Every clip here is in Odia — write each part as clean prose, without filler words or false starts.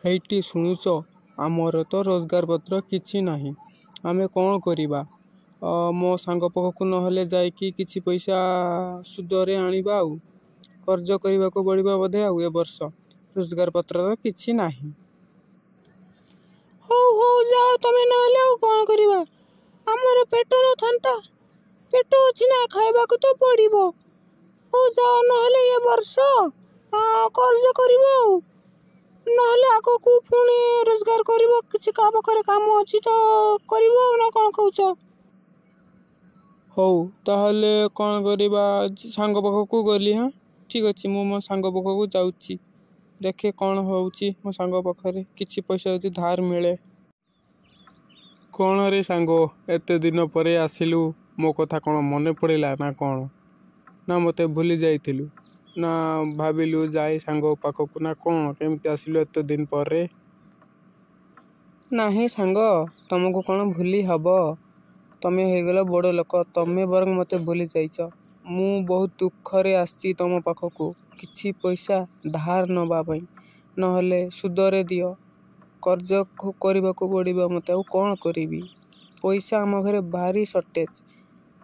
ହେଇଟି ଶୁଣୁଛ, ଆମର ତ ରୋଜଗାର ପତ୍ର କିଛି ନାହିଁ, ଆମେ କ'ଣ କରିବା? ମୋ ସାଙ୍ଗ ପାଖକୁ ନହେଲେ ଯାଇକି କିଛି ପଇସା ସୁଧରେ ଆଣିବା, ଆଉ କର୍ଜ କରିବାକୁ ପଡ଼ିବ ବୋଧେ। ଆଉ ଏ ବର୍ଷ ରୋଜଗାର ପତ୍ର ତ କିଛି ନାହିଁ। ହଉ ହଉ, ଯାଅ ତମେ ନହେଲେ, ଆଉ କ'ଣ କରିବା? ଆମର ପେଟ ନଥାନ୍ତା, ପେଟ ଅଛି ନା, ଖାଇବାକୁ ତ ପଡ଼ିବ। ହଉ ଯାଅ ନହେଲେ, ଏ ବର୍ଷ କର୍ଜ କରିବ, ଆଉ ନହେଲେ ଆଗକୁ ପୁଣି ରୋଜଗାର କରିବ। କିଛି କାହା ପାଖରେ କାମ ଅଛି ତ କରିବ, ଆଉ ନା କ'ଣ କହୁଛ? ହଉ ତାହେଲେ କ'ଣ କରିବା? ସାଙ୍ଗ ପାଖକୁ ଗଲି। ହଁ, ଠିକ୍ ଅଛି, ମୁଁ ମୋ ସାଙ୍ଗ ପାଖକୁ ଯାଉଛି, ଦେଖେ କ'ଣ ହେଉଛି। ମୋ ସାଙ୍ଗ ପାଖରେ କିଛି ପଇସା ଯଦି ଧାର ମିଳେ। କ'ଣ ରେ ସାଙ୍ଗ, ଏତେ ଦିନ ପରେ ଆସିଲୁ, ମୋ କଥା କ'ଣ ମନେ ପଡ଼ିଲା ନା କ'ଣ? ନା ମୋତେ ଭୁଲି ଯାଇଥିଲୁ, ନା ଭାବିଲୁ ଯାଏ ସାଙ୍ଗ ପାଖକୁ, ନା କ'ଣ? କେମିତି ଆସିଲୁ ଏତେ ଦିନ ପରେ? ନାହିଁ ସାଙ୍ଗ, ତମକୁ କ'ଣ ଭୁଲି ହବ? ତମେ ହେଇଗଲ ବଡ଼ ଲୋକ, ତମେ ବରଂ ମୋତେ ଭୁଲି ଯାଇଛ। ମୁଁ ବହୁତ ଦୁଃଖରେ ଆସିଛି ତମ ପାଖକୁ କିଛି ପଇସା ଧାର ନେବା ପାଇଁ, ନହେଲେ ସୁଧରେ ଦିଅ। କର୍ଜ କରିବାକୁ ପଡ଼ିବ ମୋତେ, ଆଉ କ'ଣ କରିବି? ପଇସା ଆମ ଘରେ ଭାରି ସର୍ଟେଜ୍,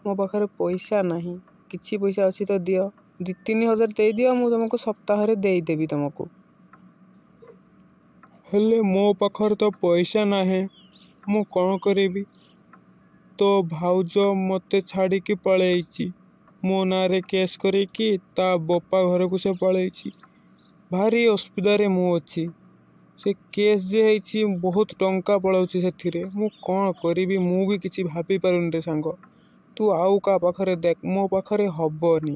ମୋ ପାଖରେ ପଇସା ନାହିଁ। କିଛି ପଇସା ଅଛି ତ ଦିଅ, 2-3 ହଜାର ଦେଇଦିଅ, ମୁଁ ତୁମକୁ ସପ୍ତାହରେ ଦେଇଦେବି ତୁମକୁ। ହେଲେ ମୋ ପାଖରେ ତ ପଇସା ନାହିଁ, ମୁଁ କ'ଣ କରିବି? ତୋ ଭାଉଜ ମୋତେ ଛାଡ଼ିକି ପଳେଇଛି, ମୋ ନାଁରେ କେସ୍ କରିକି ତା ବୋପା ଘରକୁ ସେ ପଳେଇଛି। ଭାରି ଅସୁବିଧାରେ ମୁଁ ଅଛି। ସେ କେସ୍ ଯେ ହେଇଛି, ବହୁତ ଟଙ୍କା ପଳାଉଛି ସେଥିରେ। ମୁଁ କ'ଣ କରିବି ମୁଁ ବି କିଛି ଭାବିପାରୁନି ରେ ସାଙ୍ଗ। ତୁ ଆଉ କାହା ପାଖରେ ଦେଖ, ମୋ ପାଖରେ ହବନି।